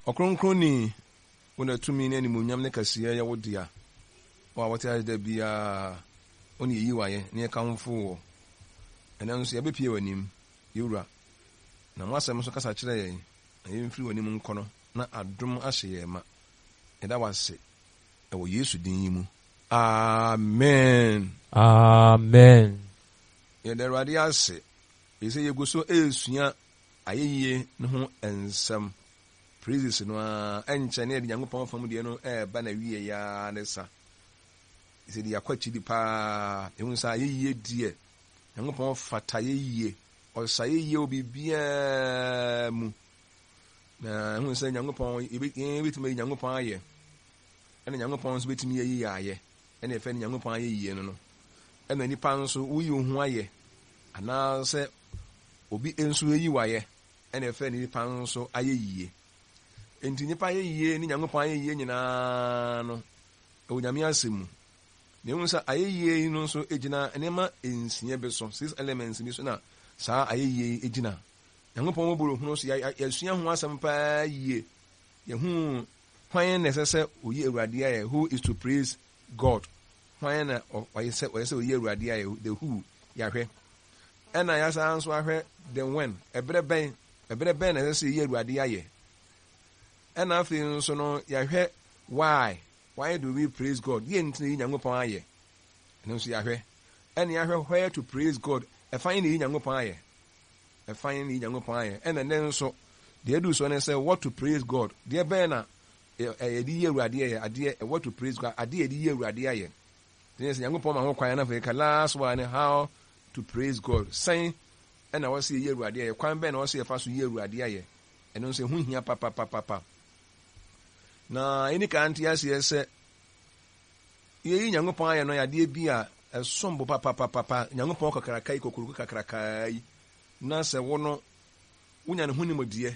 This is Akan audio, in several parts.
Ɔkronkronni, wo na tumi ne animuonyam ne kɛseyɛ yɛ wo dea, wo a wote ase da biara, wo na yeyi wo ayɛ na yɛkamfo wo. Ɛnnɛ nso yɛabepue w'anim, yɛn Wura, na w'asɛm nso kasa kyerɛ yɛn, na yɛmfiri w'anim nkɔ no na adom ahyɛ yɛn ma. Yɛda wo ase wɔ Yesu din yi mu. Amen. Amen. Yɛda Awurade ase efisɛ yegu so resua ayɛyie no ho nsɛm, praises, no ara. Ɛnkyɛ na yɛde Nyankopɔn fam deɛ no reba n'awieɛ ara ne sa. Sɛ deɛ yɛakɔ akyiri paa, yɛhu sɛ ayɛyie deɛ, Nyankopɔn fata ayɛyie. Ɔsɛ ayɛyie wɔ biribiara mu. Na yɛhu sɛ Nyankopɔn, yɛn yɛbɛtumi ayi Nyankopɔn ayɛ, ɛna Nyankopɔn nso bɛtumi ayi yɛn ayɛ. Ɛna yɛfrɛ no Nyankopɔn ayɛyie no no. Ɛna nipa nso, woyi wo ho ayɛ, anaasɛ obi nso yi wo ayɛ, ɛna yɛfrɛ no nipa nso ayɛyie. Enti nipa ayɛyie ne Nyankopɔn ayɛyie nyinaa no, ɛwɔ Nyame asɛm mu. Na ehu sɛ ayɛyie yi no nso gyina nneɛma nsia bi so, six elements bi so na saa ayɛyie yi gyina. Nyankopɔn mmɔborohunu so, yɛasua ho asɛm paa yie. Yɛhu hwan na ɛsɛ sɛ oyi Awurade ayɛ, who is to praise God. Hwan na ɔyɛ sɛ ɔyɛ sɛ oyi Awurade ayɛ, the who, yɛahwɛ. Ɛna yɛasan nso ahwɛ the when, ɛberɛ bɛn, ɛberɛ bɛn na ɛsɛ sɛ yɛyi Awurade ayɛ. Ɛna afei nso no yɛahwɛ why, why do we praise God, deɛ nti na yɛyi Nyankopɔn ayɛ. Ɛno nso yɛahwɛ. Ɛna yɛahwɛ where to praise God, ɛfa he na yɛyi Nyankopɔn ayɛ. Ɛfa he na yɛyi Nyankopɔn ayɛ. Ɛna nnɛ nso deɛ adu soɔ ne sɛ what to praise God, deɛ bɛn na yɛde yi Awurade ayɛ, adeɛ, what to praise God, adeɛ yɛde yi Awurade ayɛ. Nti sɛ Nyankopɔn ma ho kwan na afei ka last one ne how to praise God, sɛn ɛna wɔsɛ yɛyi Awurade ayɛ, kwan bɛn na wɔsɛ yɛfa so yi Awurade ayɛ. Ɛno nso ɛho hia papapapapa. Na yɛni kan nte aseɛ sɛ yɛyi Nyankopɔn ayɛ no yɛ adeɛ bi a ɛsom bo papapapapa. Nyankopɔn kakraka yi, kokuroko kakraka yi, na sɛ wo no wonya ne ho nimdeɛ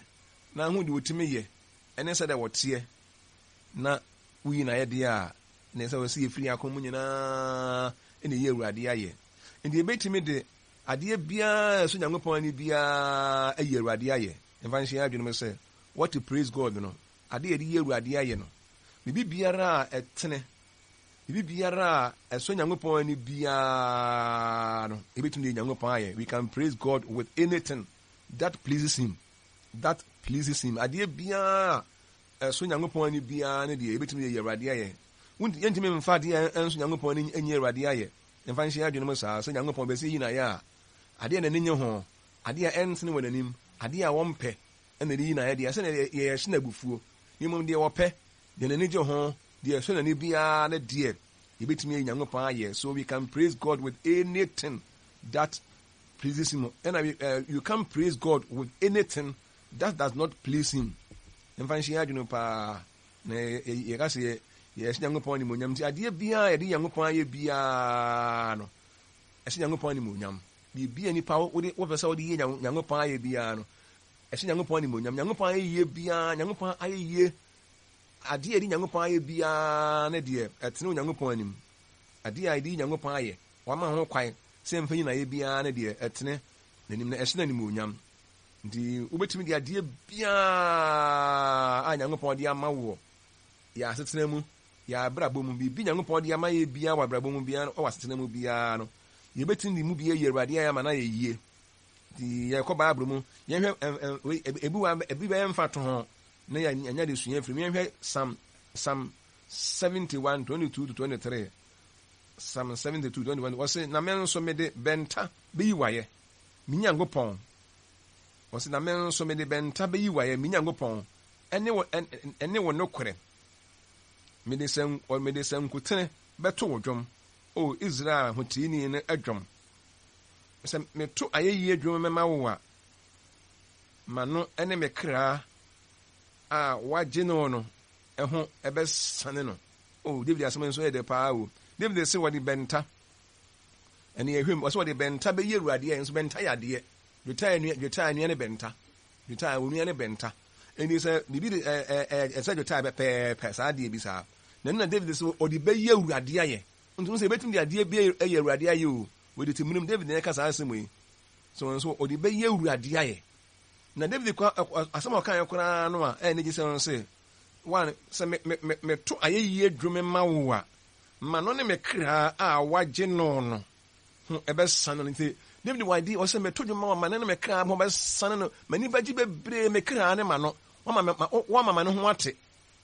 na ho deɛ ɔtumi yɛ ɛne sɛdeɛ wɔteɛ na woyi no ayɛ deɛ a, na ɛsɛ sɛ yɛfiri yɛn akoma mu nyinaa na ɛyi Awurade ayɛ. Nti yɛbɛtumi de adeɛ biara a ɛsɔ Nyankopɔn ani biara ayi Awurade ayɛ. Mfa nhyɛ yɛn adwene mu sɛ, what to praise God no, adeɛ a yɛde yi Awurade ayɛ no, biribi biara a ɛtene, biribi biara a ɛsɔ Nyankopɔn ani biara no, yɛbɛtumi de ayi Nyankopɔn ayɛ. We can praise God with anything that pleases Him. That pleases Him. Adeɛ biara a ɛsɔ Nyankopɔn ani biara no deɛ, yɛbɛtumi de ayi Awurade ayɛ. Yɛntumi mfa adeɛ a ɛnsɔ Nyankopɔn ani nyi Awurade ayɛ. Mfa nhyɛ yɛn adwene mu saa sɛ Nyankopɔn bɛsɛ yi no ayɛ a, adeɛ a n'ani nnye ho, adeɛ a ɛntene wɔ n'anim, adeɛ a wɔmpɛ na ɛde yi no ayɛ deɛ, sɛdeɛ yɛhyɛ no abufuo, na mmom deɛ wɔpɛ, deɛ n'ani gye ho, deɛ ɛsɔ n'ani biara ne deɛ yɛbɛtumi ayi Nyankopɔn ayɛ. So we can praise God with anything that pleases him. Ɛna we, uh, you can praise God with anything that does not please him. Mfa nhyɛ yɛn adwene paa na yɛka sɛ yɛ yɛhyɛ Nyankopɔn animuonyam nti adeɛ biara yɛde Nyankopɔn ayɛ biara no ɛhyɛ Nyankopɔn animuonyam. Biribi a nipa wode wopɛ sɛ wode yɛ Nyankopɔn ayɛ biara no ɛhyɛ Nyankopɔn animuonyam. Nyankopɔn ayɛ yie biara, Nyankopɔn ayɛ yie adeɛ a yɛde Nyankopɔn ayɛ biara ne deɛ ɛtene wɔ Nyankopɔn anim. Adeɛ a yɛde Nyankopɔn ayɛ, wama ho kwan sɛ yɛmfa nyi n'ayɛ biara ne deɛ ɛtene n'anim na ɛhyɛ no animuonyam. Nti wobɛtumi de adeɛ biara a Nyankopɔn de ama woɔ, yɛ asetena mu, yɛ abrabɔ mu, biribi Nyankopɔn de ama yɛ biara wɔ abrabɔ mu biara, wɔ asetena mu biara no, yɛbɛtumi de mu bi ayi Awurade ayɛ ama no ayɛ yie. Nti yɛkɔ Bible mu, yɛhwɛ ebi wɔ ebi bɛyɛ mfatoho na yɛanya de sua afiri mu. Yɛhwɛ Psalm Psalm 71 22 to 23. Psalm 72 21 wɔse, na me nso mede bɛnta bɛyi wayɛ, me Nyankopɔn. Wɔse, na me nso mede bɛnta bɛyi wayɛ, me Nyankopɔn, ɛne wo ɛne wo nokorɛ. Mede san mede sankutene bɛto wo dwom, O Israel hoteeni no dwom. Sɛ meto ayɛyie dwom mema wo a, m'ano ne me kra a woagye no no ho bɛsane no. O, David asɛm nso yɛ dɛ paa o. David se wɔde bɛnta, ɛne ɛhwɛ mu, ɔse wɔde bɛnta bɛyi Awurade ayɛ, nso bɛnta yɛ adeɛ. Dwetɛ a ɛnua, dwetɛ a ɛnua ne bɛnta. Dwetɛ a onua ne bɛnta. Enti sɛ biribi de ɛ ɛ ɛ ɛsɛ dwetɛ a pɛpɛɛpɛ saa adeɛ bi saa. Na ɛno na David se ɔde bɛyi Awurade ayɛ. Nti wo sɛ yɛbɛtumi de adeɛ bi ayi Awurade ayɛ o. Wɔ tete mmerɛ mu, David na ɛka saa asɛm yi. So nso ɔde bɛyi Awurade ayɛ. Na David kɔ asɛm a ɔkaeɛ koraa no a ɛyɛ anigye sɛ no sɛ, One, sɛ me, me, me, meto ayɛyie dwom ma wo a, ma no ne me kra a woagye no no ho ɛbɛsane no. Nti David wɔ ade, ɔsɛ meto dwom ma wo ma no ne me kra ho bɛsane no. M'ani bɛgye bebree, me kra ne ma no. Wama me, ma, wama ma ne ho ate.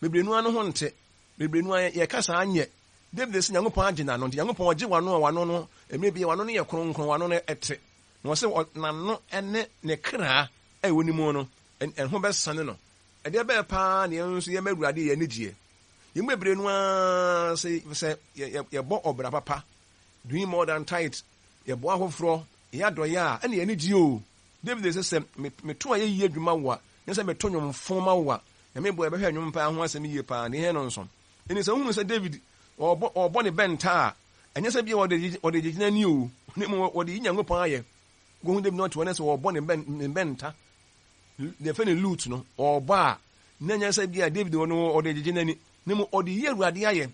Bebree no ara no ho nte. Bebree no ara yɛka saa nyɛ. David sɛ Nyankopɔn agye n'ano. Nti Nyankopɔn ɔgye w'ano a w'ano no, mmerɛ biara w'ano no yɛ kronkron, w'ano no ɛte. Na ɔsɛ n'ano ne ne kra a ɛwɔ ne mu no, ɛho bɛsane no. Ɛdeɛ bɛyɛ paa na yɛn nso yɛma Awurade yɛn ani gyeɛ. Yɛn mu bebree no ara sɛ sɛ yɛbɔ ɔbra papa, doing more than tithe, yɛboa afoforɔ, yɛyɛ adɔeɛ a, ɛna yɛn ani gye o. David sɛ sɛ meto ayɛyie adwuma wo a, nyɛ sɛ meto nnwom fo ma wo a, Nyame boa yɛbɛhwɛ nnwom paa ho asɛm yie paa, deɛ ɛhia no nso. Ɛnti sɛ wohunu sɛ David ɔrebɔ ɔrebɔ ne bɛnta a, ɛnyɛ sɛ bia ɔde ɔde gyegyina ani o, na mmom ɔde yi Nyankopɔn ayɛ. Wobɛhu David na ɔte hɔ na sɛ ɔrebɔ ne bɛn ne bɛnta, deɛ yɛfrɛ no lute no, ɔrebɔ a, na ɛnyɛ sɛ bia David ɔno ɔde gyegye n'ani, na mmom ɔde yi Awurade ayɛ.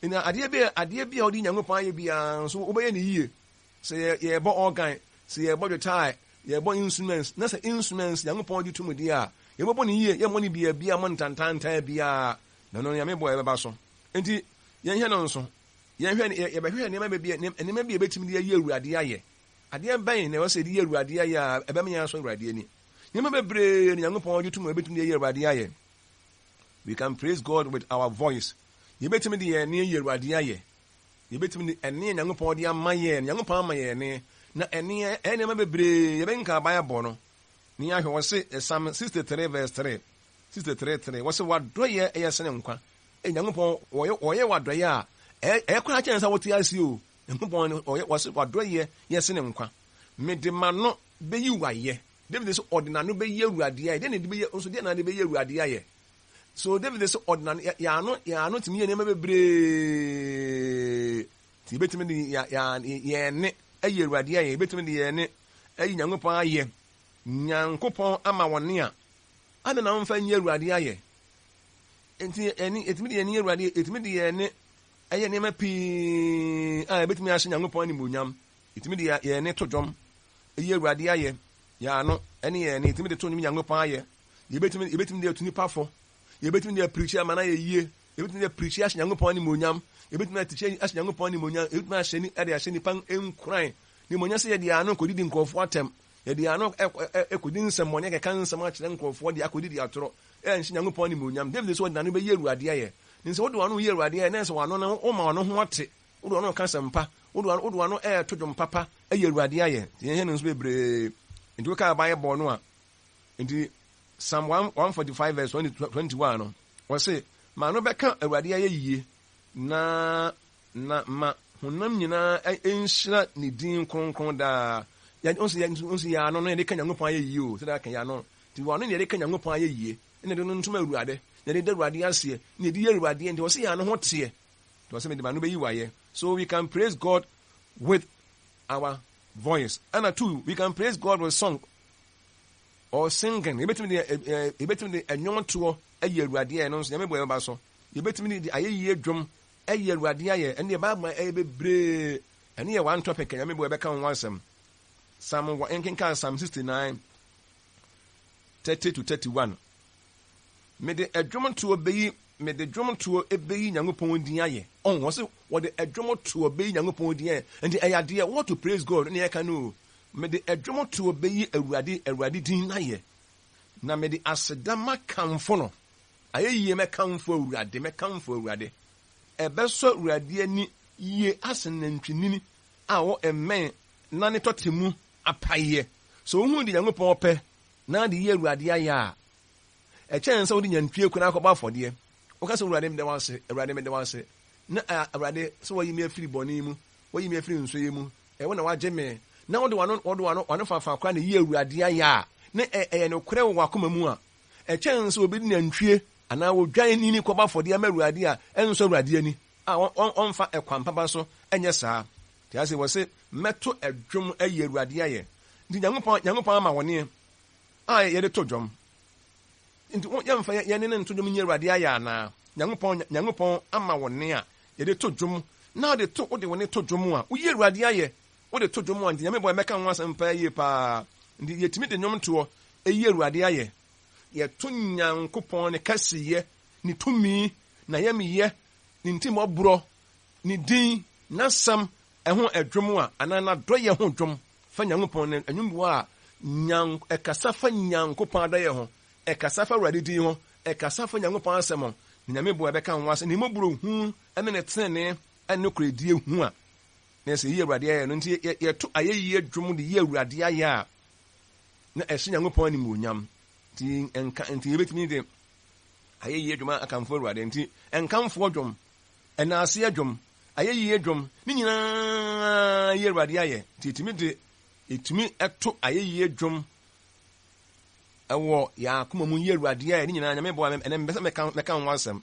Na adeɛ bi a adeɛ bi a ɔde Nyankopɔn ayɛ biara nso wobɛyɛ no yie. Sɛ yɛ yɛrebɔ organ, sɛ yɛrebɔ dwetae, yɛrebɔ instruments, na sɛ instruments Nyankopɔn gye tom deɛ a, yɛbɛbɔ no yie, yɛmmɔ no biabia, mmɔ no tantaantan biara, na ɛno no Nyame boa yɛbɛba so. Enti yɛnhwɛ no nso, yɛnhwɛ yɛbɛhwehwɛ nneɛma bi a nneɛma bi a yɛbɛtumi de ayi Awurade ayɛ. Adeɛ bɛn na ɛwɔ sɛ yɛde yi Awurade ayɛ a ɛbɛma yɛn asɔ Awurade ani? Nneɛma bebree na Nyankopɔn gye tom a yɛbɛtumi de ayi Awurade ayɛ. We can praise God with our voice. Yɛbɛtumi de yɛn nne ayi Awurade ayɛ. Yɛbɛtumi de ɛnne a Nyankopɔn de ama yɛn, Nyankopɔn ama yɛn ɛnne, na ɛnne ɛyɛ nneɛma bebree, yɛbɛkenkan Bible no na yɛahwɛ. Wɔse Psalm 63 verse 3, 63 3, wɔse w'adɔeɛ yɛ sene nkwa. Ee Nyankopɔn, wɔyɛ wɔyɛ w'adɔeɛ a, ɛyɛ ɛyɛ koraa kyɛn sɛ wote ase o. Nyankopɔn no, ɔyɛ wɔse w'adɔeɛ yɛ sene nkwa. Mede m'ano bɛyi wo ayɛ. David sɛ ɔde n'ano bɛyi Awurade ayɛ. Deɛ na ɛde bɛyɛ nso deɛ na ade bɛyi Awurade ayɛ. So David sɛ ɔde n'ano yɛ ano yɛn ano tumi yɛ nneɛma bebree. Nti yɛbɛtumi de yɛn nne ayi Awurade ayɛ. Yɛbɛtumi de yɛn nne ayi Nyankopɔn ayɛ. Nyankopɔn ama wɔn nne a, adɛn na wɔmfa nyi Awurade ayɛ? Nti yɛne yɛtumi de yɛn nne yi Awurade yɛtumi de yɛn nne ɛyɛ nneɛma pii a yɛbɛtumi ahyɛ Nyankopɔn animuonyam. Yɛtumi de yɛn nne to dwom yi Awurade ayɛ. Yɛn ano ne yɛn nne yɛtumi de to nnwom Nyankopɔn ayɛ. Yɛbɛtumi yɛbɛtumi de atu nipa fo. Yɛbɛtumi de apirikyi ama no ayɛ yie. Yɛbɛtumi de apirikyi ahyɛ Nyankopɔn animuonyam. Yɛbɛtumi atikyi ahyɛ Nyankopɔn animuonyam. Yɛbɛtumi ahyɛ ni ɛde ahyɛ nipa nkuran. Ne mmom nyɛ sɛ yɛde yɛn ano kɔdidi nkurɔfoɔ atɛm. Yɛde yɛn ano kɔdi nsɛmmɔne, kɛka nsɛm akyerɛ nkurɔfoɔ de akɔdidi atorɔ. Ɛnhyɛ Nyankopɔn animuonyam. David sɛ ɔde n'ano bɛyi Awurade ayɛ. Ne sɛ wode w'ano yi Awurade ayɛ, na ɛsɛ w'ano no woma w'ano ho ate. Wode w'ano ka asɛmpa. Wode w'ano wode w'ano ɛreto dwom papa ayi Awurade ayɛ. Nti yɛhwɛ no nso bebree. Nti wokaa Bible no a, nti Psalm 145 verse 21 no, ɔse, M'ano bɛka Awurade ayɛyie, na na ma honam nyinaa nhyira ne din kronkron daa. Yɛn nso yɛn nso yɛn ano no yɛde ka Nyankopɔn ayɛyie o, sɛdeɛ aka yɛn ano. Nti wɔn ano na yɛde ka Nyankopɔn ayɛyie, ɛna yɛde no ntom Awurade, na yɛde da Awurade aseɛ, na yɛde yɛ Awurade, nti wɔse yɛn ano ho teɛ. Nti wɔse mede m'ano bɛyi wo ayɛ. So we can praise God with our voice. Ɛna two, we can praise God with song or singing. Yɛbɛtumi de yɛbɛtumi de ɛnwomtoɔ ayi Awurade ayɛ no nso, Nyame bɔ yɛbɛba so. Yɛbɛtumi de ayɛyie dwom ayi Awurade ayɛ. Ɛno deɛ Bible ɛyɛ bebree. Ɛno yɛ one topic a Nyame bɔ yɛbɛka ho asɛm. Psalm nkenkan Psalm 69 30 to 31. Mede ɛdwomtoɔ bɛyi mede dwomtoɔ bɛyi Nyankopɔn din ayɛ. Ɔn, wɔ se wɔde ɛdwomtoɔ bɛyi Nyankopɔn din ayɛ. Nti ɛyɛ adeɛ, what to praise God ne yɛka no o. Mede ɛdwomtoɔ bɛyi Awurade, Awurade din ayɛ. Na mede aseda makamfo no. Ayɛyie mɛkamfo Awurade, mɛkamfo Awurade. Ɛbɛsɔ Awurade ani yie asen nantwinini a ɔwɔ mmɛn na ne tɔte mu apaeɛ. Sɛ wohunu deɛ Nyankopɔn pɛ na de yi Awurade ayɛ a, ɛkyɛn sɛ wode nantwie koraa kɔbɔ afɔdeɛ. Woka sɛ, Awurade meda wo ase, Awurade meda wo ase, na Awurade sɛ woayi me afiri bɔne mu, woayi me afiri nsɔeɛ mu, ɛyɛ wo na woagye me, na wode w'ano wode w'ano w'ano fafa koraa na ɛyi Awurade ayɛ a, na ɛyɛ nokorɛ wɔ w'akoma mu a, ɛkyɛn sɛ obi de nantwie anaa odwan nini kɔbɔ afɔdeɛ ama Awurade a ɛnsɔ Awurade ani, a ɔmfa ɛkwan papa so nyɛ saa. Te ase, wɔse, Mɛto dwom ayi Awurade ayɛ. Nti Nyankopɔn, Nyankopɔn ama wo nne a yɛde to dwom. Nti wo, yɛmfa yɛn nne no nto dwom nyi Awurade ayɛ anaa? Nyankopɔn, Nyankopɔn ama wo nne a yɛde to dwom, na wode to, wode wo nne to dwom a, woyi Awurade ayɛ. Wode to dwom a, nti Nyame bɔ yɛbɛka ho asɛm paa yie paa. Nti yɛtumi de nnwomtoɔ. Yi Awurade ayɛ. Yɛto Nyankopɔn ne kɛseyɛ, ne tumi, n'ayamyɛ, ne ntimmɔborɔ, ne din, n'asɛm ho dwom a, anaa n'adɔyɛ ho dwom fa Nyankopɔn ne nnwom bi wɔ a Nyan ɛkasa fa Nyankopɔn adɔyɛ ho, ɛkasa fa Awurade din ho, ɛkasa fa Nyankopɔn asɛm ho, na Nyame boa ɛbɛka ho asɛm, ne mmɔborɔhunu ne ne tenenee ne nokorɛdie ho a, na ɛsɛ yɛyi Awurade ayɛ no nti yɛto ayɛyie dwom de yi Awurade ayɛ a, na ɛhyɛ Nyankopɔn animuonyam. Nti nka nti yɛbɛtumi de ayɛyie dwom akamfo Awurade. Nti nkamfoɔ dwom, ɛnaaseɛ dwom, ayɛyie dwom, ne nyinaa yi Awurade ayɛ. Nti yɛtumi de yɛtumi to ayɛyie dwom ɛwɔ yɛn akoma mu yi Awurade ayɛ. Ne nyinaa Nyame boa me ɛnɛ mepɛ sɛ mɛka mɛka ho asɛm.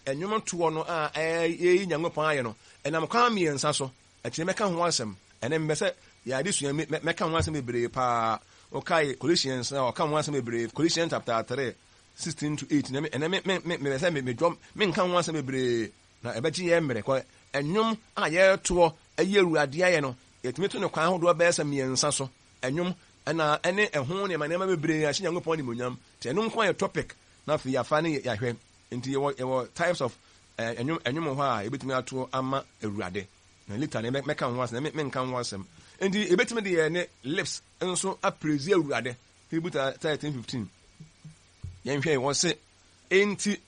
Ɛnwom toɔ no a ɛyi Nyankopɔn ayɛ no ɛnam kwan mmiɛnsa so. Akyire mɛka ho asɛm. Ɛnnɛ mepɛ sɛ yɛn adesua mu mɛka ho asɛm bebree paa. Wokae Colossians a ɔka ho asɛm bebree, Colossians chapter 3, 16 to 18. Ɛnnɛ me me me mepɛ sɛ me medwɔm menka ho asɛm bebree na ɛbɛgye yɛn mmerɛ. Kɔ ɛnwom a yɛretoɔ ayi Awurade ayɛ no, yɛtumi to no kwan ahodoɔ bɛyɛ sɛ mmiɛnsa so. Ɛnwom ɛna ɛne ɛho nneɛma nneɛma bebree a ɛhyɛ Nyankopɔn animuonyam. Nti ɛno nko ayɛ topic na afei yɛafa ne yɛahwɛ. Nti yɛwɔ yɛwɔ types of Ɛnwom ɛnwom wɔ hɔ a yɛbɛtumi ato ama Awurade. Na later no mɛka ho asɛm, na menka ho asɛm. Enti yɛbɛtumi de yɛn ne lips nso aprezi Awurade. Hebrew 13:15. Yɛnhwɛ wɔ se, enti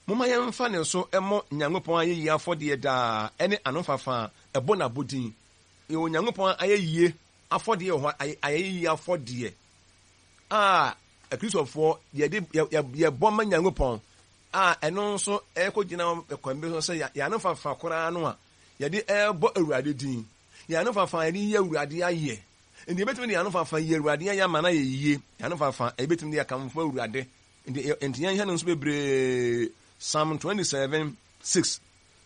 momma yɛmfa ne so mmɔ Nyankopɔn ayɛyie afɔdeɛ daa ɛne anofafa a ɛbɔ n'abodin. Yɛwɔ Nyankopɔn ayɛyie afɔdeɛ wɔ hɔ, ayɛyie afɔdeɛ a Akristofoɔ yɛde yɛbɔ ma Nyankopɔn a ɛno nso rekɔgyina kwan bi so sɛ yɛn anofafa koraa no a yɛde rebɔ Awurade din, yɛn anofafa a yɛde yi Awurade ayɛ. Nti yɛbɛtumi de yɛn anofafa yi Awurade ayɛ ama no ayɛ yie. Yɛn anofafa a yɛbɛtumi de akamfo Awurade. Nti nti yɛnhwɛ no nso bebree. Psalm 27, 6.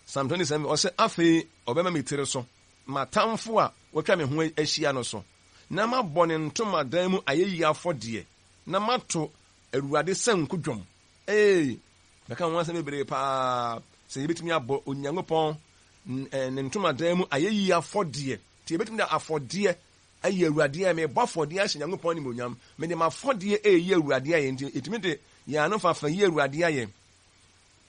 Psalm 27, ɔsɛ afei ɔbɛma me tiri so, m'atamfo a wɔatwa me ho ahyia no so, na mabɔ ne ntomadan mu ayɛyie afɔdeɛ, na mato Awurade sanku dwom. Ee, bɛka ho asɛm bebree paa sɛ yɛbɛtumi abɔ Onyankopɔn ne ntomadan mu ayɛyie afɔdeɛ. Nti yɛbɛtumi de afɔdeɛ ayi Awurade ayɛ. Mebɔ afɔdeɛ ahyɛ Nyankopɔn animuonyam. Mede m'afɔdeɛ ɛreyi Awurade ayɛ. Nti yɛtumi de yɛn ano fafa yi Awurade ayɛ.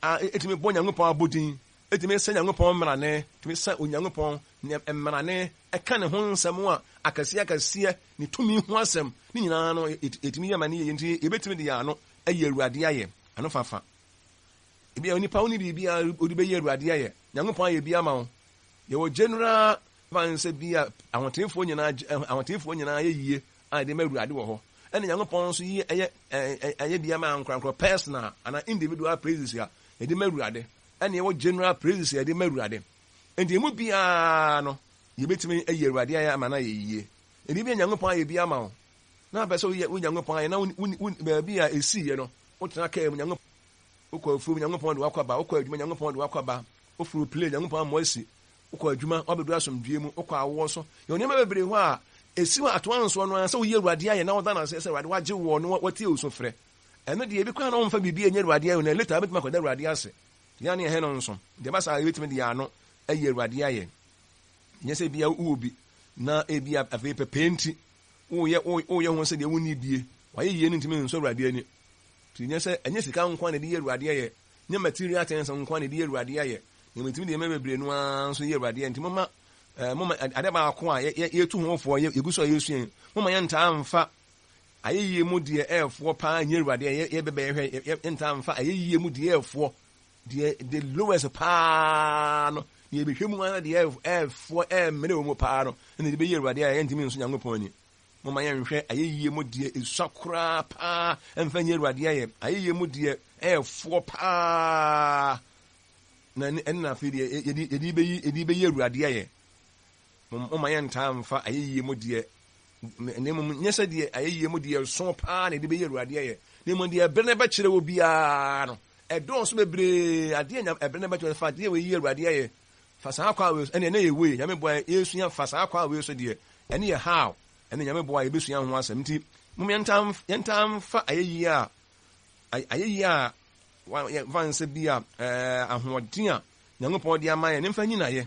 A ɛtumi bɔ Nyankopɔn abodin. Ɛtumi sɛ Nyankopɔn mmarane. Ɛtumi sɛ Onyankopɔn mmarane ɛka ne ho nsɛm a akɛseɛ akɛseɛ, ne tumi ho asɛm. Ne nyinaa no yɛtumi yɛ ma no yie. Nti yɛbɛtumi de yɛn ano ayi Awurade ayɛ, ano fafa. Ebia onipa wonni biribi a wode bɛyi Awurade ayɛ. Nyankopɔn ayɛ bi ama wo. Yɛwɔ general fan sɛ bi a ahoteefoɔ nyinaa ahoteefoɔ nyinaa yɛ yie a yɛde ma Awurade wɔ hɔ. Ɛna Nyankopɔn nso yi ɛyɛ ɛyɛ bi ama ankorankoro personal anaa individual praises a yɛde ma Awurade. Ɛna yɛwɔ general praises a yɛde ma Awurade. Enti emu biara no yɛbɛtumi ayi Awurade ayɛ ama no ayɛ yie. Enti bi a Nyankopɔn ayɛ bi ama wo. Na apɛ sɛ woyɛ wo Nyankopɔn ayɛ na wo wo baabi a esiiɛ no wotena kaa mu Nyankopɔn wokɔ afuom Nyankopɔn de wakɔ aba wokɔ adwuma Nyankopɔn de wakɔ aba woforo plane Nyankopɔn ama asi wokɔ adwuma wabɛdu asomdwoeɛ mu wokɔ awoɔ so yɛwɔ nneɛma bebree hɔ a esi hɔ atoa nsoɔ no ara sɛ woyi Awurade ayɛ na woda no ase sɛ Awurade wagye woɔ na watie wo sufrɛ ɛno deɛ ebi koraa na womfa biribi ɛnyɛ Awurade ayɛ na later wobɛtumi akɔda Awurade ase yɛn ne yɛhɛ no nso deɛ ɛba saa yɛbɛtumi de yɛn ano ayi Awurade ayɛ nyɛ sɛ ebia wowɔ bi na ebia afei pɛpɛɛ nti Woyɛ woyɛ ho sɛ deɛ wonni bie. Wayɛ yie no ntumi nsɔ Awurade ani. Nti nyɛ sɛ ɛnyɛ sika nko ara na ɛde yɛ Awurade ayɛ, nyɛ material things nko ara na ɛde yɛ Awurade ayɛ, na mmom ɛtumi de nneɛma bebree no ara nso yɛ Awurade ayɛ. Nti momma eh, momma ade baako a yɛtu ho foɔ, yɛgu so a yɛsua yi, momma yɛntaa mfa ayɛyie mu deɛ ɛɛfoɔ paa nyɛ Awurade ayɛ, yɛbɛbɛyɛ hwɛ, yɛntaa mfa ayɛyie mu deɛ ɛɛfoɔ, deɛ the lowest paa no, deɛ yɛbɛhwɛ mu ara deɛ ɛɛfoɔ ɛɛmmerɛ wɔ mu paa no, ɛna yɛde bɛyi Awurade a yɛntumi nso Nyankopɔn ani. Momma yɛnhwɛ ayɛyie mu deɛ ɛsua koraa paa ɛmfa nyɛ Awurade ayɛ, ayɛyie mu deɛ ɛɛfoɔ paa na ɛne na afei deɛ yɛde bɛyi yɛde bɛyi Awurade ayɛ. Momma yɛntaa mfa ayɛyie mu deɛ na mmom nyɛ sɛ deɛ ayɛyie mu deɛ ɛso paa na yɛde bɛyi Awurade ayɛ, na mmom deɛ ɛberɛ no bɛkyerɛ wɔ biara no, Ɛdɔɔso bebree, adeɛ nyam ɛbrɛ no bɛtɔ fa adeɛ wei yi Awurade ayɛ, fa saa kwan wei so, ɛne ɛnɛ yɛ wei, Nyame boa yɛsua fa saa kwan wei so deɛ, ɛne yɛ how, ɛne Nyame boa yɛbɛsua ho asɛm, nti mom yɛntaa yɛntaa mfa ayɛyie a, ayɛyie a, fa nsɛ bi a, ɛɛ, ahoɔden a Nyankopɔn de ama yɛn, ne mfa nyinayɛ.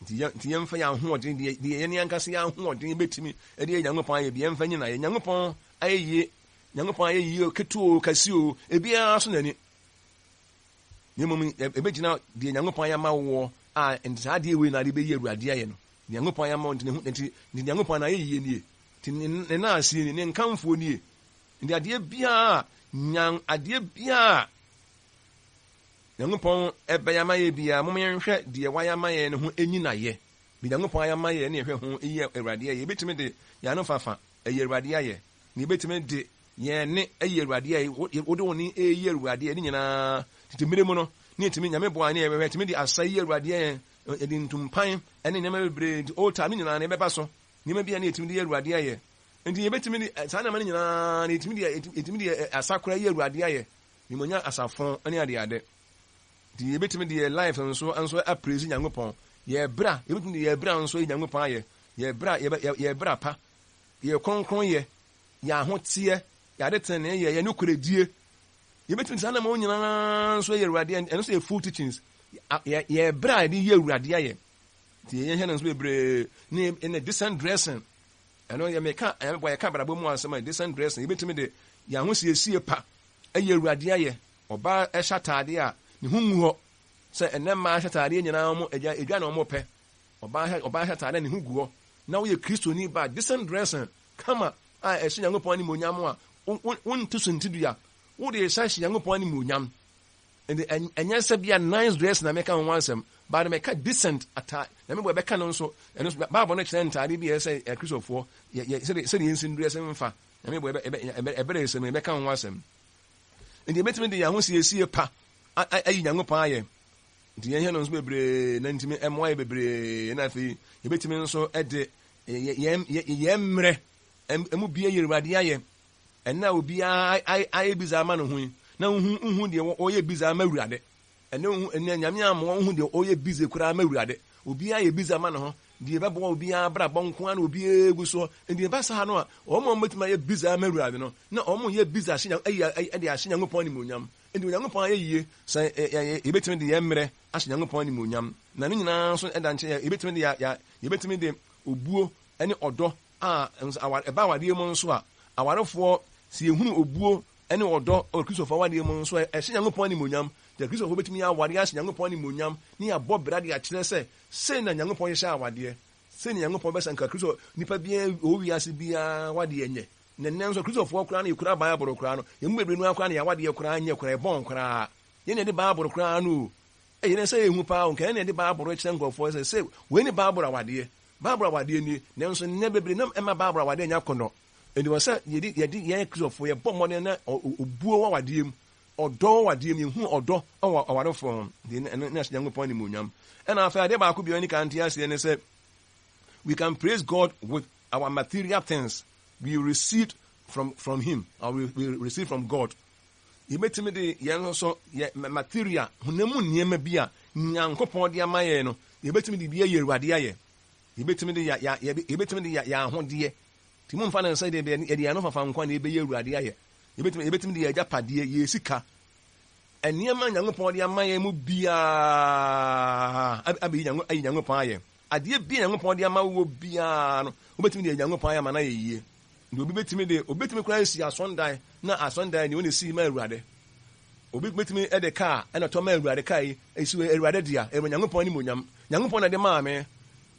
Nti yɛn nti yɛmfa yɛn ahoɔden deɛ deɛ yɛn ankasa yɛn ahoɔden bɛtumi de yɛ Nyankopɔn ayɛ bi yɛmfa nyina yɛ Nyankopɔn ayɛ yie Nyankopɔn ayɛ yie ketewa o kɛse o ebiara so n'ani. Na mmom ɛbɛgyina deɛ Nyankopɔn ayɛ ama woɔ a nti saa adeɛ wei na ade bɛyi Awurade ayɛ no. Deɛ Nyankopɔn ayɛ ama wo nti ne ho nti nti Nyankopɔn na ayɛ yie nie. Nti ne ne naaseɛ nie, ne nkamfoɔ nie. Nti adeɛ biara nyan adeɛ biara Nyankopɔn bɛyɛ ama yɛn biara, mom yɛnhwɛ deɛ wayɛ ama yɛn no ho nyinayɛ. Deɛ Nyankopɔn ayɛ ama yɛn ne yɛhwɛ ho yi Awurade ayɛ. Yɛbɛtumi de yɛn ano fafa ayi Awurade ayɛ, na yɛbɛtumi de yɛn nne ayi Awurade ayɛ. Wode wo nne reyi Awurade ayɛ ne nyinaa. Tete mmerɛ mu no, ne yɛtumi, Nyame boa ne yɛhwɛ, yɛtumi de asa yi Awurade ayɛ, yɛde ntumpan ne nneɛma bebree, nti altar ne nyinaa no yɛbɛba so. Nneɛma bi a ne yɛtumi de yi Awurade ayɛ. Nti yɛbɛtumi de saa nneɛma no nyinaa no yɛtumi de, yɛtumi de asa koraa yi Awurade ayɛ. Nimonyam asafo ne adeade. Nti yɛbɛtumi de yɛ life nso nso apraise Nyankopɔn. Yɛ bra, yɛbɛtumi de yɛ bra nso ayi Nyankopɔn ayɛ. Yɛ bra, yɛ yɛ bra pa, yɛ kronkron yɛ, yɛ ahoteɛ, yɛ ade tenenee yɛ, yɛ nokorɛdie. Yɛbɛtumi de saa nneɛma nyinaa nso ayɛ Awurade, ɛno nso yɛ full teachings. Yɛ yɛ bra a yɛde yɛ Awurade ayɛ. Nti yɛhwɛ no nso bebree ne ne decent dressing. Ɛno yɛ meka ɛbɔ yɛka abrabɔ mu asɛm a decent dressing. Yɛbɛtumi de yɛn ahosiesie pa Ɛyɛ Awurade ayɛ. Ɔbaa hyɛ ataadeɛ a, ne ho ngu hɔ. Sɛ ɛnnɛ mmaa hyɛ ataadeɛ nyinaa wɔn agya edwa na wɔn pɛ. Ɔbaa hyɛ ɔbaa hyɛ ataadeɛ a ne ho gu hɔ. Na woyɛ Kristoni ba a, decent dressing, kama a ɛhyɛ Nyankopɔn animuonyam a, wo wo wonto suntidua. Wode rehyɛ ahyɛ Nyankopɔn animuonyam. Ɛnde ɛnyɛ sɛ bia nice dress na meka ho asɛm, but meka decent ata na mebɔ ɛbɛka no nso, ɛno nso Bible no kyerɛ ntaade bi a ɛsɛ sɛ Kristofoɔ yɛ yɛ sɛdeɛ sɛdeɛ yɛnsi ndress mfa. Nyame bɔ ɛbɛrɛ sɛ no yɛbɛka ho asɛm. Nti yɛbɛtumi de yɛn ahosiesie pa ayi Nyankopɔn ayɛ. Nti yɛn hɛ no nso bebree na ntumi ɛmoa yɛ bebree na afei yɛbɛtumi nso de yɛn yɛn mmerɛ ɛmu bie yɛ Awurade ayɛ. Ɛnna obiara ayɛ biza ama ne ho yi na wohu wohu deɛ ɔyɛ biza ama Awurade. Ɛnɛ wohu ɛnɛ Nyame amoa wohu deɛ ɔyɛ busy koraa ma Awurade. Obiara yɛ busy ama ne ho. Deɛ ɛbɛboa obiara abrabɔ nko ara na obiara gu soɔ. Nti ɛba saa no a, wɔn a wɔbɛtumi ayɛ busy ama Awurade no, na wɔn yɛ busy ahyɛ ayi ɛde ahyɛ Nyankopɔn animuonyam. Nti Onyankopɔn ayɛ yie sɛ yɛbɛtumi de yɛn mmerɛ ahyɛ Nyankopɔn animuonyam. Na ne nyinaa nso ɛda nkyɛn yɛbɛtumi de yɛ yɛbɛtumi de obuo ne ɔdɔ a nso aware ɛba awadeɛ mu nso a, awarefoɔ sɛ yɛhunu obuo ne ɔdɔ wɔ Kristofo awadeɛ mu nso a, ɛhyɛ Nyankopɔn animuonyam. Deɛ Kristofo bɛtumi aware ahyɛ Nyankopɔn animuonyam ne yɛabɔ bra de akyerɛ sɛ sei na Nyankopɔn hyehyɛ awadeɛ, sei na Nyankopɔn bɛsɛ nka Kristo nipa biara wɔ wiase biara awadeɛ nyɛ. Na nnɛ nso Kristofoɔ koraa no yɛkura Bible koraa no, yɛn mu bebree no ara koraa no yɛn awadeɛ koraa nyɛ koraa, ɛbɔn koraa. Yɛn na yɛde Bible koraa no o. Ɛyɛ ne sɛ ɛyɛ hu paa o, nka yɛn na yɛde Bible rekyerɛ nkurɔfoɔ sɛ sɛ wei ne Bible awadeɛ. Bible awadeɛ nie, nanso nnɛ bebree nam ɛma Bible awadeɛ nyɛ akɔnnɔ. Enti wɔ sɛ yɛde yɛde yɛn Kristofo yɛbɔ mmɔden na obuo wɔ awadeɛ mu, ɔdɔ wɔ awadeɛ mu, yɛhu ɔdɔ wɔ awarefoɔ ho, nti ɛno ne ahyɛ Nyankopɔn animuonyam. Ɛna afei adeɛ baako bi a yɛn nte aseɛ ne sɛ, we can praise God with our material things we received from from him or we, we receive from God. Yɛbɛtumi de yɛn nso yɛ material honam mu nneɛma bi a Nyankopɔn de ama yɛn no, yɛbɛtumi de bi ayi Awurade ayɛ. Yɛbɛtumi de ya ya yɛbɛtumi de ya yɛn ahodeɛ. Nti momfa no sɛ deɛ yɛde yɛn ano fafa nko na yɛbɛyi Awurade ayɛ. Yɛbɛtumi yɛbɛtumi de yɛn agyapadeɛ, yɛn sika, nneɛma a Nyankopɔn de ama yɛn mu biara abɛyi Nyanko ayi Nyankopɔn ayɛ. Adeɛ bi a Nyankopɔn de ama wɔ biara no, wobɛtumi de ayi Nyankopɔn ayɛ ama no ayɛ yie. Nti obi bɛtumi de obi bɛtumi koraa asi asɔndan na asɔndan ni wɔn esi ma Awurade. Obi bɛtumi de kaa ɛna tɔ ma Awurade kaa yi esi wɔ Awurade dea ɛwɔ Nyankopɔn animuonyam. Nyankopɔn na de maa me.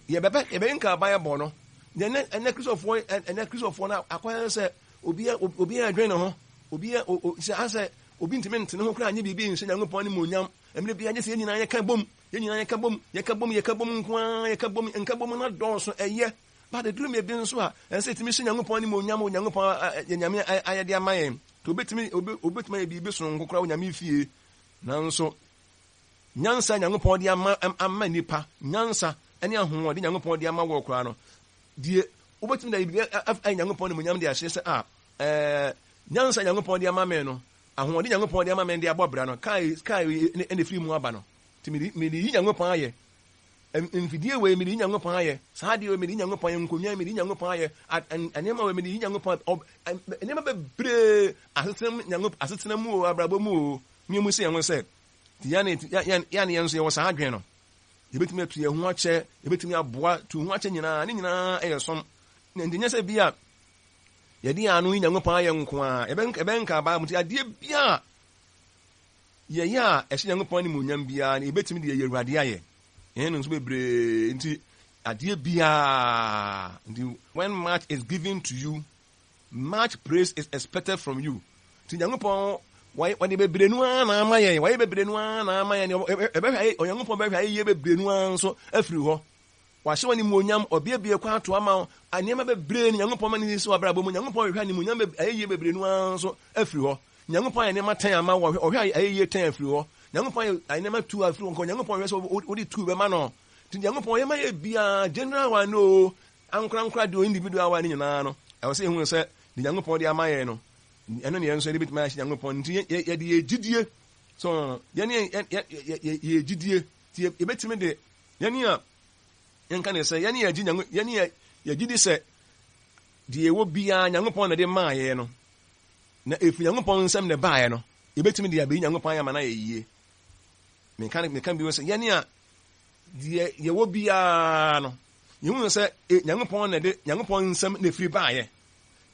Yɛbɛbɛ yɛbɛyɛ nka Bible no. Ɛnɛ ɛnɛ Kristofoɔ ɛnɛ Kristofoɔ no akɔyɛ sɛ obi obi adwene ne ho. Obi sɛ asɛ obi ntumi ntene ho koraa nye biribi nhyɛ Nyankopɔn animuonyam. Mmerɛ biara gye sɛ yɛn nyinaa yɛka bom. Yɛn nyinaa yɛka bom, yɛka bom, yɛka bom nko ara, yɛka bom, nka bom no adɔɔso, ɛyɛ. But ɛduru mmerɛ bi nso a, ɛsɛ sɛ yɛtumi hyɛ Nyankopɔn animuonyam wɔ Nyankopɔn yɛ Nyame ayɛde ama yɛn. Nti obetumi, obetumi ayɛ biribi sononko koraa wɔ Nyame fie. Nanso, nyansa a Nyankopɔn de ama, ama nnipa, nyansa ne ahoɔden Nyankopɔn de ama wɔ koraa no, deɛ wobɛtumi de ayɛ biribi ayɛ Nyankopɔn animuonyam de ahyɛ sɛ a, ɛɛ, nyansa Nyankopɔn de ama me no, ahoɔden Nyankopɔn de ama me de abɔ bra no, kaa, kaa ɛna ɛfiri mu aba no. Nti mede, mede yi Nyankopɔn ayɛ. Mfidie wei mede yi Nyankopɔn ayɛ, saa adeɛ wei mede yi Nyankopɔn ayɛ, nkonnwa yi mede yi Nyankopɔn ayɛ, nneɛma wei mede yi Nyankopɔn ayɛ, nneɛma bebree asetena mu, Nyankopɔn asetena mu o, abrabɔ mu o, ne mu sɛ yɛn ho sɛ, nti yɛn yɛn yɛn nso yɛwɔ saa adwene no. Yɛbɛtumi atu yɛn ho akyɛ, yɛbɛtumi aboa, tu ho akyɛ nyinaa, ne nyinaa yɛ som. Na nti nyɛ sɛ bi a yɛde yɛn ano yi Nyankopɔn ayɛ nko ara, yɛbɛnka Bible nti adeɛ biara yɛyɛ a ɛhyɛ Nyankopɔn animuonyam biara no, yɛbɛtumi de yɛyɛ Awurade ayɛ. Yɛn no nso bebree nti adeɛ biara nti when much is given to you, much praise is expected from you. Nti Nyankopɔn wɔde bebree no ara na ama yɛn, wɔayɛ bebree no ara na ama yɛn, ɛbɛhwɛ ayɛ Onyankopɔn bɛhwɛ ayɛyie bebree no ara nso afiri hɔ. Wahyɛ wɔn animuonyam, ɔbiebie kwan ato ama wo, nneɛma bebree no Nyankopɔn ma ne si wɔ abrabɔ mu. Nyankopɔn hwehwɛ animuonyam ayɛyie bebree no ara nso afiri hɔ. Nyankopɔn ayɛ nneɛma tɛn ama wo, ɔhwɛ ayɛyie tɛn afiri hɔ. Nyankopɔn ayɛ nneɛma tu afiri hɔ, nka Onyankopɔn hwɛ sɛ wode tu bɛma no. Nti Nyankopɔn yɛma yɛ biara, general one no o, ankorankora deɛ o, individual one no nyinaa no, ɛwɔ sɛ yɛhu sɛ deɛ Nyankopɔn de ama yɛn no, ɛno ne yɛn nso yɛde bɛtumi ahyɛ Nyankopɔn. Nti yɛde yɛ gyidie, so yɛne yɛ gyidie, nti yɛbɛtumi de yɛne a yɛnka ne sɛ yɛne yɛgye Nyanko yɛne yɛ yɛgye di sɛ deɛ ɛwɔ biara Nyankopɔn na de maa yɛn no, na ɛfiri Nyankopɔn nsam na ɛbaeɛ no, yɛbɛtumi de abɛyi Nyankopɔn ayɛ ama no ayɛ yie. Meka meka bio sɛ yɛne a deɛ yɛwɔ biara no, yɛhu sɛ e, Nyankopɔn na de Nyankopɔn nsam na ɛfiri baeɛ.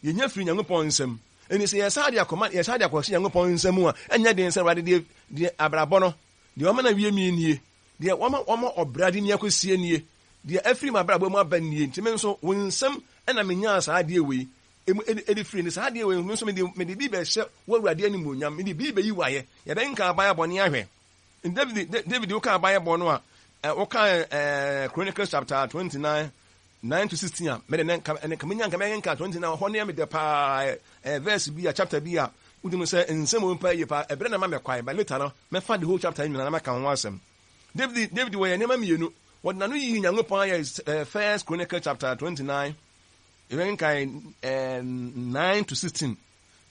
Yɛnya firi Nyankopɔn nsam. Ɛnti sɛ yɛsa de akɔma yɛsa de akɔhyɛ Nyankopɔn nsam a, ɛnyɛ den sɛ Awurade deɛ deɛ abrabɔ no deɛ wama no awie mie nie. Deɛ wama wama ɔbra de me akɔsie nie, deɛ afiri m'abrabɔ mu aba nie, nti me nso wo nsam na menyaa saa adeɛ wei emu de firi, nti saa adeɛ wei me nso mede mede bi bɛhyɛ w'Awurade animuonyam, mede bi bɛyi wo ayɛ. Yɛbɛnka aban abɔne ahwɛ. David David woka aban bɔ no a, woka Chronicles chapter 29 9 to 16 a, mede ne nka nka menya nka mɛnka 29 hɔ ne yɛ mede paa verse bi a chapter bi a wotumi sɛ nsɛm wɔ mu paa yie paa ɛberɛ na ma mɛkwae but later no mɛfa the whole chapter nyinaa na mɛka ho asɛm. David David wɔyɛ nneɛma mmienu. Wɔde n'ano yii Nyankopɔn ayɛ First Chronicle chapter 29 yɛbɛkenkan 9 to 16.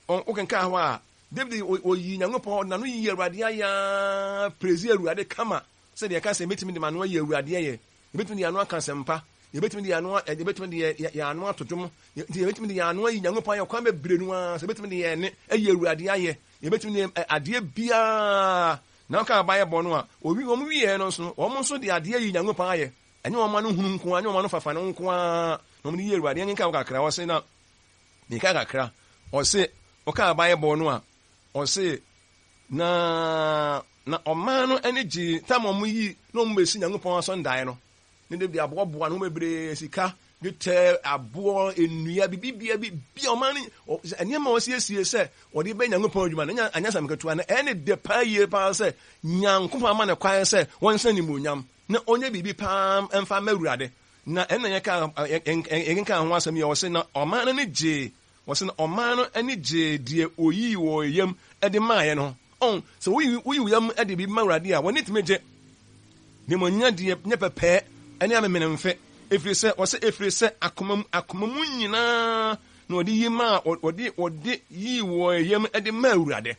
Wokenkan hɔ a David wɔyii Nyankopɔn ɔde n'ano yii Awurade ayɛ ara praise Awurade kama sɛdeɛ ɛka sɛ mɛtumi de m'ano ayi Awurade ayɛ. Yɛbɛtumi de yɛn ano aka asɛmpa. Yɛbɛtumi de yɛn ano yɛbɛtumi de yɛn ano ato dwom. Nti yɛbɛtumi de yɛn ano ayi Nyankopɔn ayɛ kwan bebree no ara. Sɛ yɛbɛtumi de yɛn nne ayi Awurade ayɛ. Yɛbɛtumi de adeɛ biara. Na woka abayɛ bɔ no a, wɔwi wɔn wieɛ no nso no, wɔn nso de adeɛ ayi Nyankopɔn ayɛ. Ɛnyɛ wɔn ano hunu nko ara, ɛnyɛ wɔn ano fafa no nko ara na wɔn de yi Awurade. Yɛnkenkan hɔ kakra. Ɔse na meka kakra. Ɔse woka abayɛ bɔ no a, ɔse na Na ɔman no ani gyee tam a wɔyii na wɔbɛsi Nyankopɔn asɔndan no, ne Dawid aboaboa ne ho bebree, sika, dwetɛ, aboɔ, nnua, biribiara, biribiara, ɔman no, nneɛma a wɔsiesie sɛ wɔde bɛyɛ Nyankopɔn adwuma no, ɛnyɛ asɛm ketewa, na ɛyɛ ne dɛ paa yie paa sɛ Nyankopɔn ama no kwan sɛ wɔnhyɛ no animuonyam, na ɔnyɛ biribi paa mfa mma Awurade. Na ɛno na yɛka, yɛkenkan ho asɛm yi a, ɔse, na ɔman no ani gyee Wɔse na ɔman no ani gyee deɛ ɔyii wɔn yam de maeɛ no ho. Ɔn, sɛ woyi woyi wo yam de biribi ma Awurade a, w'ani tumi gye. Na mmom nyɛ deɛ nyɛ pɛpɛɛ ne amemenemfe, ɛfiri sɛ, wɔse ɛfiri sɛ akoma mu akoma mu nyinaa na wɔde yi maa wɔde wɔde yii wɔn yam de maa Awurade.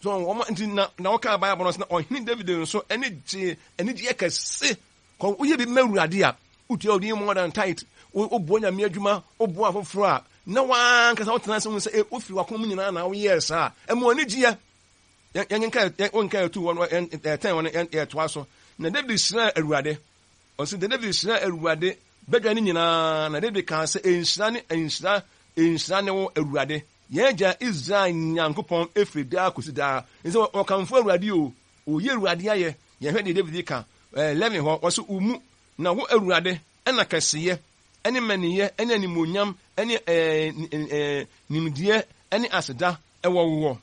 So wɔn nti na na wɔkaa Bible no sɛ na ɔhene David nso ani gyee anigyeɛ kɛse. Kɔ woyɛ biribi ma Awurade a, wotua wo din more than tithe, woboa Nyame adwuma, woboa afoforɔ a, na w'ankasa wotena ase hu sɛ eh, wofiri w'akoma mu nyinaa na woyɛɛ saa a, ɛma anigyeɛ. Yɛnkenka wonka yɛtu hɔ no, yɛtɛn hɔ no, yɛtoa so. Na David hyiraa Awurade. Ɔse, na David hyiraa Awurade badwa no nyinaa, na David kaa sɛ, Nhyira ne nhyira, nhyira ne wo, Awurade, yɛn agya Israel Nyankopɔn, ɛfiri daa kɔsi daa. Nti wɔkamfo Awurade o, Oyi Awurade ayɛ, yɛhwɛ deɛ David ka, 11 hɔ, ɔse, Wo mu na wo Awurade na kɛseyɛ ne mmaniyɛ ne animuonyam ne nimdeɛ ne aseda wɔ woɔ,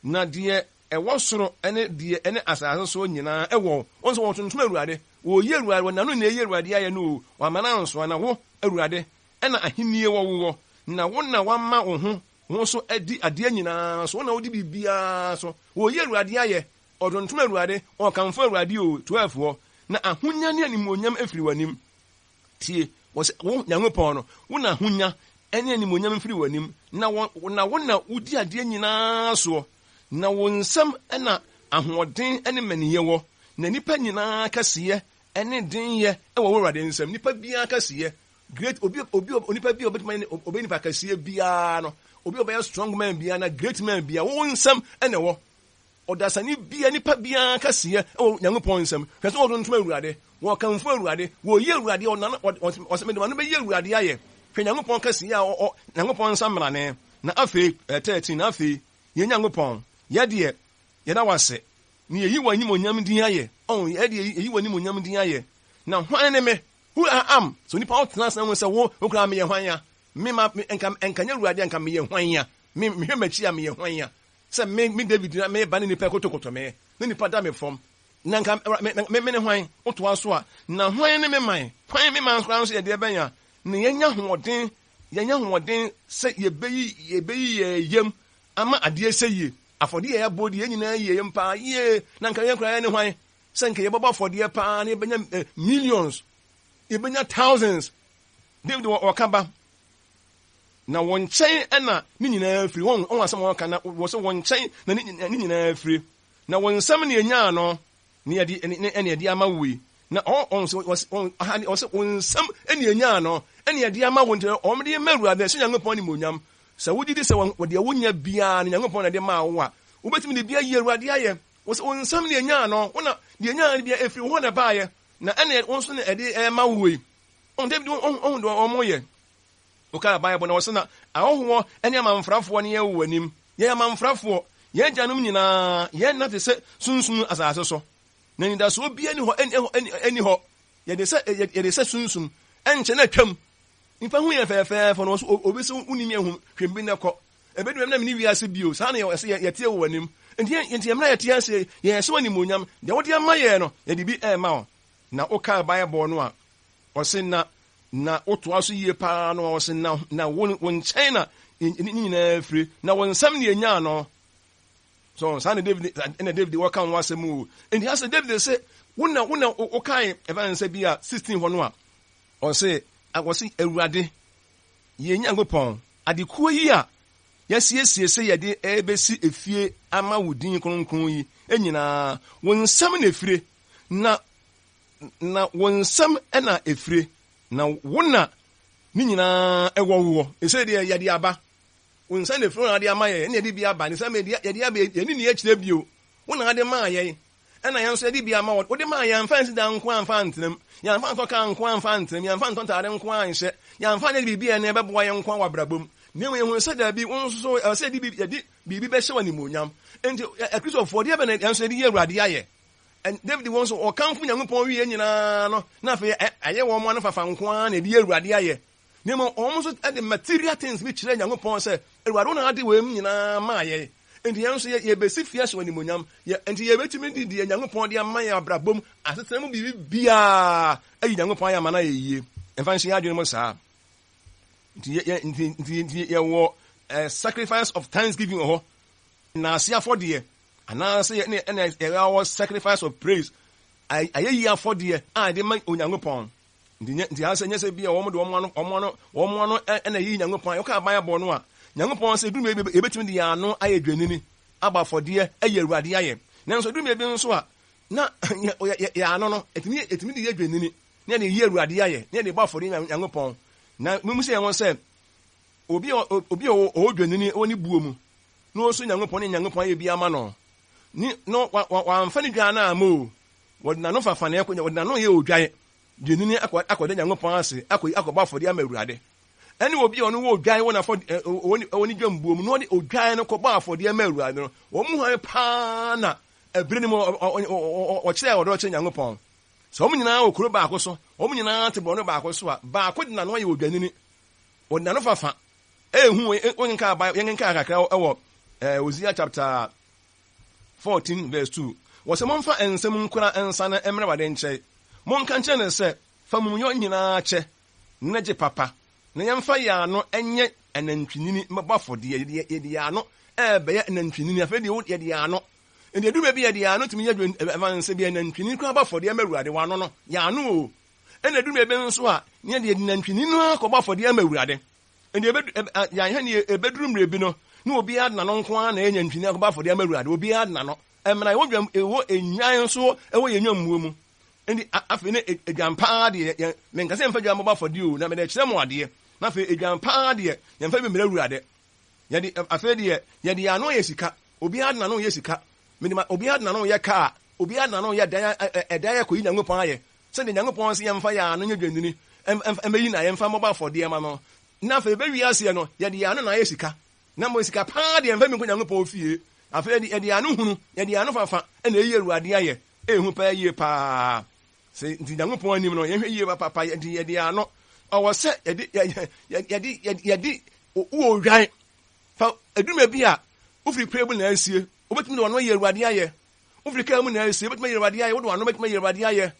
na deɛ ɛwɔ soro ne deɛ ɛne asase soɔ nyinaa wɔ wo. Wɔn nso wɔtontom Awurade, wɔyi Awurade, wɔn ano na ɛyi Awurade ayɛ no o, wɔama no ansoa, na wo, Awurade, na ahennie wɔ woɔ, na wo na woama wo ho Wo nso di adeɛ nyinaa so, wo na wodi biribiara so. Wɔyi Awurade ayɛ, wɔtontom Awurade, wɔkamfo Awurade o, 12 hɔ, na ahonya ne animuonyam firi w'anim. Tie, wɔsɛ wo, Nyankopɔn no, wo na ahonya ne animuonyam firi w'anim, na wɔ, na wo na wodi adeɛ nyinaa soɔ. Na wo nsam na ahoɔden ne mmaninyɛ wɔ, na nnipa nyinaa kɛseyɛ ne denyɛ wɔ wo Awurade nsam. Nnipa biara kɛseyɛ Great obi obi onipa bi a obetumi ayɛ ɔbɛyɛ nipa kɛseɛ biara no, obi a ɔbɛyɛ strong man biara na great man biara, wo nsam na ɛwɔ. Ɔdasani biara, nipa biara kɛseyɛ wɔ Nyankopɔn nsam. Hwɛ sɛ wɔtontom Awurade, wɔkamfo Awurade, wɔyi Awurade, ɔnana, ɔsɛ mede m'ano bɛyi Awurade ayɛ. Hwɛ Nyankopɔn kɛseyɛ a ɔ, Nyankopɔn nsa mmarane. Na afei, 13, na afei, yɛn Nyankopɔn, yɛ deɛ, yɛda wo ase, na yɛyi w'animuonyam din ayɛ. Ɔn, yɛ deɛ, yɛyi w'animuonyam din ayɛ. Na hwan ne me? Who I am? Sɛ onipa wotena ase na wohu sɛ wo, wo koraa meyɛ hwan a? Me ma, me, nka, nka nyɛ Awurade a, nka meyɛ hwan a? Me, mehwɛ m'akyi a, meyɛ hwan a? Sɛ me, me David na meba ne nnipa kotokoto me, na nnipa da me fam, na nka me, me, me ne hwan? Wotoa so a, na hwan ne me man? Hwan me man koraa nso yɛ deɛ bɛn a? Na yɛanya ahoɔden, yɛanya ahoɔden sɛ yɛbɛyi, yɛbɛyi yɛn yam ama adeɛ sɛ yie. Afɔdeɛ a yɛabɔ deɛ, yɛn nyinaa yi yɛn yam paa yie, na nka yɛn koraa yɛne hwan? Sɛ nka yɛbɛbɔ afɔdeɛ paa na yɛbɛnya eh, millions, yɛbɛnya thousands. David ɔka ba, Na wɔn nkyɛn na ne nyinaa firi. Wɔn wɔn asɛm a wɔka na wɔ sɛ wɔn nkyɛn na ne ne nyinaa firi. Na wɔn nsam na yɛnyaa no, na yɛde ne ɛna yɛde ama wo yi. Na ɔ wɔn sɛ wɔ wɔn aha ne ɔsɛ wɔn nsam na yɛnyaa no, ɛna yɛde ama wo nti wɔn de ma Awurade ɛhyɛ Nyankopɔn animuonyam. Sɛ wogye di sɛ wɔn deɛ wonya biara no Nyankopɔn na ɛde maa wo a, wobɛtumi de bi ayi Awurade ayɛ. Wɔ sɛ wɔn nsam na yɛnyaa no, wo na deɛ yɛnyaa no biara ɛfiri wo hɔ na ɛbaeɛ, na ɛna wɔn nso na ɛde ɛma wo yi. Wɔn David wɔn deɛ wɔn yɛ. Wokaa Bible na wɔse na ahɔhoɔ ne amanfrafoɔ ne yɛn wɔ w'anim. Yɛyɛ amanfrafoɔ, yɛn agyanom nyinaa, yɛn nna te sɛ sunsum asase so. Na anidasoɔ biara nni hɔ, nni hɔ. Yɛde sɛ, yɛde sɛ sunsum, ɛnkyɛ na atwam. Nnipa hu yɛn fɛɛfɛɛfɛ no, wɔse obi se wonim yɛn hu hwɛ bi na kɔ. Ɛbɛdu baabi na menni wiase bio. Saa na yɛse yɛteɛ wɔ w'anim. Enti yɛn, enti yɛn mmerɛ a yɛte ase yi, yɛn hyɛ wo animuonyam. Deɛ wode ama yɛn no, yɛde bi rema wo. Na wokaa Bible no a, ɔse na na wotoa so yie paa no ɔse na na wo wo nkyɛn na ne nyinaa firi na wo nsɛm na yɛnyaa no so saa na David na David wɔka ho asɛm o nti asɛ David sɛ wo na wo na wokae ɛfa nsɛ bi a 16 hɔ no a ɔse ɔse Awurade yɛn Nyankopɔn adekuo yi a yɛasiesie sɛ yɛde ɛbɛsi efie ama wo din kronkron yi nyinaa wo nsɛm na efire na Na wo nsam na ɛfire, na wo na ne nyinaa wɔ woɔ. Ɛsei deɛ yɛde aba. Wo nsa na ɛfire, wo na wode ama yɛn, ɛna yɛde bi aba. Ne sɛ yɛde aba, yɛnni nea akyire bio. Wo na wode maa yɛn, ɛna yɛn nso yɛde bi ama wo. Wode maa yɛn, yɛamfa ansi dan nko amfa antena mu, yɛamfa antɔ kaa nko amfa antena mu, yɛamfa antɔ ntaade nko anhyɛ, yɛamfa anyɛ biribi a ɛno ɛbɛboa yɛn nko ara wɔ abrabɔ mu. Na mmom yɛhunu sɛ dabi, wo nso so ɛwɔ sɛ yɛde biribi bɛhyɛ wo animuonyam. Enti Akristofoɔ, deɛ bɛn na yɛn nso yɛde yi Awurade ayɛ? David wɔn nso wɔkamfo Nyankopɔn wie nyinaa no, na afei ɛyɛ wɔn ano fafa nko ara na ɛde yɛ Awurade ayɛ. Na mmom wɔn nso de material things bi kyerɛ Nyankopɔn sɛ, Awurade wo na ade wei nyinaa maa yɛn. Enti yɛn nso yɛbɛsi fie ahyɛ wo animuonyam. Enti yɛbɛtumi de deɛ Nyankopɔn de ama yɛn abrabɔ mu, asetena mu biribi biara ayi Nyankopɔn ayɛ ama no ayɛ yie. Ɛmfa nhyɛ yɛn adwene mu saa. Nti yɛ, nti, nti, nti yɛwɔ eh, sacrifice of thanksgiving wɔ hɔ. Nnaase afɔdeɛ. Anaasɛ yɛ ne ɛna yɛwɔ sacrifice of praise, ayɛyi afɔdeɛ a yɛde ma Onyankopɔn. Nti nyɛ nti asɛ nyɛ sɛ bi a wɔn de wɔn ano wɔn ano wɔn ano ɛna yi Nyankopɔn ayɛ. Wɔka Bible no a, Nyankopɔn sɛ duru bi yɛbɛtumi de yɛn ano ayɛ dwanini abɔ afɔdeɛ ayi Awurade ayɛ. Nanso duru bi nso a na yɛ yɛ ano no ɛtumi ɛtumi de yɛ dwanini na yɛde yi Awurade ayɛ na yɛde bɔ afɔdeɛ Nyankopɔn. Na mumu sɛ yɛn ho sɛ obi a obi a ɔwɔ dwanini wɔ ne buo mu na ɔresu Nyankopɔn ne Nyankopɔn ayɛ bi ama no, ne no wa wa wamfa ne dwan no amma o, wɔde n'ano fafa na ɛkɔ, wɔde n'ano yɛ odwan, de nini akɔ akɔda Nyankopɔn ase, akɔ akɔbɔ afɔdeɛ ama Awurade. Ɛne obi a ɔno wɔ odwan wɔ n'afɔ wɔ ne wɔ ne dwambuo mu na ɔde odwan no kɔbɔ afɔdeɛ ma Awurade no, wɔn mu hwan paa na ɛbere no mu ɔkyerɛ ɔdɔ kyerɛ Nyankopɔn? Sɛ wɔn nyinaa wɔ kuro baako so, wɔn nyinaa te borɔno baako so a, baako de n'ano ayɛ odwanini, wɔde n'ano fafa Ehu wonkenkan Bible, yɛnkenkan kakra wɔ Hosea chapter 14 verse 2. Wɔsɛ momfa nsɛm nkura nsa no mmrɛ Awurade nkyɛn. Monka nkyerɛ no sɛ, fa amumuyɔ nyinaa kyɛ, na gye papa, na yɛmfa yɛn ano nyɛ anantwinini mmɛbɔ afɔdeɛ. Yɛde yɛn ano ɛrebɛyɛ anantwinini. Afei deɛ yɛde yɛn ano. Nti edu baabi yɛde yɛn ano tumi yɛ ɛfa nsɛ bi anantwinini koraa bɔ afɔdeɛ ma Awurade. Wɔn ano no, yɛn ano o. Ɛna edu baabi nso a, ne yɛde nantwinini no akɔbɔ afɔdeɛ ama Awurade. Enti ebedu, ɛ, ɛ, yɛanhwɛ ne ebeduru mmerɛ bi no, na obiara de n'ano nko ara na ɛyɛ nantwinini akɔbɔ afɔdeɛ ama Awurade, obiara de n'ano. Ɛmena yɛwɔ dwam, ɛwɔ nnwan nso ɛwɔ yɛn nnwammuo mu. Enti a, afei ne edwan pa ara deɛ, yɛn, menka sɛ yɛmfa dwan mmɔbɔ afɔdeɛ o, na mede rekyerɛ mo adeɛ. Na afei edwan pa ara deɛ, yɛmfa bi mmrɛ Awurade. Yɛde, afei deɛ, yɛde yɛn ano yɛ sika. Obiara de n'ano yɛ sika. Mede ma obiara de n'ano yɛ kaa, obiara de n'ano yɛ dan ɛdan ɛkɔyi Nyankopɔn ayɛ. Sɛdeɛ Nyankopɔn se yɛmfa yɛn ano nyɛ dwennini mmɛyi no ayɛ mfa mmɔbɔ afɔdeɛ ma no. Na afei ɛbɛwie aseɛ no, yɛde yɛn ano na ayɛ sika. Na mmom sika paa deɛ yɛmfa bi nkɔ Nyankopɔn fie. Afei yɛde yɛde yɛn ano hunu, yɛde yɛn ano fafa na ɛyi Awurade ayɛ. Ɛyɛ hu paa yie paa. Sɛ nti Nyankopɔn anim no, yɛnhwɛ yie papaapa, yɛde yɛde yɛn ano. Ɔwɔ sɛ yɛde yɛde yɛde yɛde wowɔ odwan Fa adwuma bi a wofiri pɛ mu na asie. Wobɛtumi de w'ano ayi Awurade ayɛ. Wofiri kaa mu na asie. Wobɛtumi ayi Awurade ayɛ. Wode w'ano bɛtumi ayi Awurade ayɛ.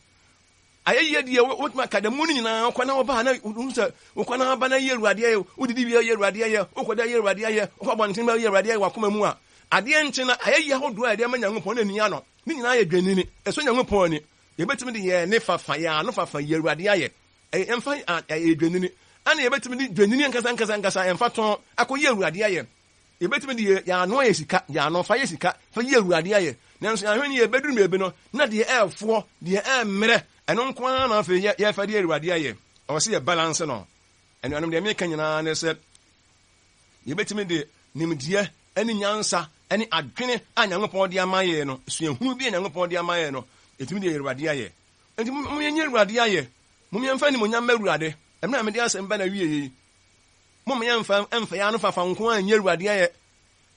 Ayɛyie deɛ wobɛtumi aka da mu no nyinaa wokɔ na woba na wohu sɛ wokɔ na aba na yi Awurade ayɛ. Wodidi wie yi Awurade ayɛ. Wokɔda yi Awurade ayɛ. Wokɔ abɔnten ba yi Awurade ayɛ w'akoma mu a. Adeɛ nkye na ayɛyie ahodoɔ a yɛde ama Nyankopɔn no ani ano. Ne nyinaa yɛ dwennini. Ɛsɔ Nyankopɔn ani. Yɛbɛtumi de yɛn ne fafa, yɛn ano fafa yi Awurade ayɛ. Ɛyɛ ɛmfa ɛyɛ dwennini. Ɛna yɛbɛtumi de dwennini ankasa ankasa ankasa ɛmfa tɔn akɔyi Awurade ayɛ. Yɛbɛtumi de yɛn ano ayɛ sika, yɛn ano fa yɛ sika, fa yi Awurade ayɛ. Nanso yɛn ahwɛ no yɛbɛduru baabi no, na deɛ ɛɛfoɔ, deɛ ɛɛmmerɛ, ɛno nko ara na afei yɛfa de Awurade ayɛ. Ɛwɔ sɛ yɛ balance no. Anuanom, deɛ meka nyinaa ne sɛ, yɛbɛtumi de nimdeɛ ne nyansa ne adwene a Nyankopɔn de ama yɛn no, suahunu bi a Nyankopɔn de ama yɛn no, yɛtumi de Awurade ayɛ. Enti mom yɛnyi Awurade ayɛ. Mom yɛmfa animuonyam mma Awurade. Mmerɛ a mede asɛm ba n'awieɛ yi, mom yɛmfa mfa yɛn anofafa nko ara nyi Awurade ayɛ.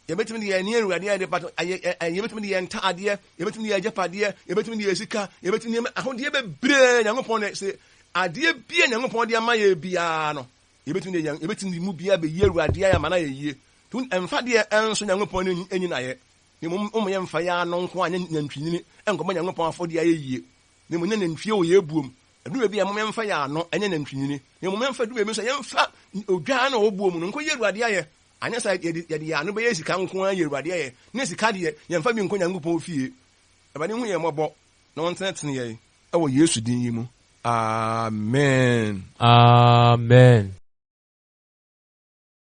Yɛbɛtumi de yɛn ne Awurade ayɛ de but ayɛ yɛbɛtumi de yɛn ntaadeɛ, yɛbɛtumi de yɛn agyapadeɛ, yɛbɛtumi de yɛn sika, yɛbɛtumi nneɛma ahodeɛ bebree Nyankopɔn de sɛ adeɛ bi a Nyankopɔn de ama yɛ biara no, yɛbɛtumi de yɛn yɛbɛtumi de mu biara bɛyi Awurade ayɛ ama no ayɛ yie. To ɛmfa deɛ ɛnso Nyankopɔn no enyi n'ayɛ. Na mmom momma yɛmfa yɛn ano nko ara nyɛ nantwinini nkɔbɔ Nyankopɔn afɔdeɛ ayɛ yie, na mmom nyɛ nantwie wɔ yɛn buom. Ɛduru baabi a, momma yɛmfa yɛn ano nyɛ nantwinini, na mmom yɛmfa ɛduru baabi nso a, yɛmfa odwan a ɔwɔ buom no nkɔyi Awurade ayɛ. Anyɛ saa a, yɛde yɛde yɛn ano bɛyɛ sika nko ara ayi Awurade ayɛ, na sika deɛ, yɛmfa bi nkɔ Nyankopɔn fie. Awurade nhu yɛn mmɔbɔ na ɔntenetene yɛn wɔ Yesu din yi mu. Amen. Amen.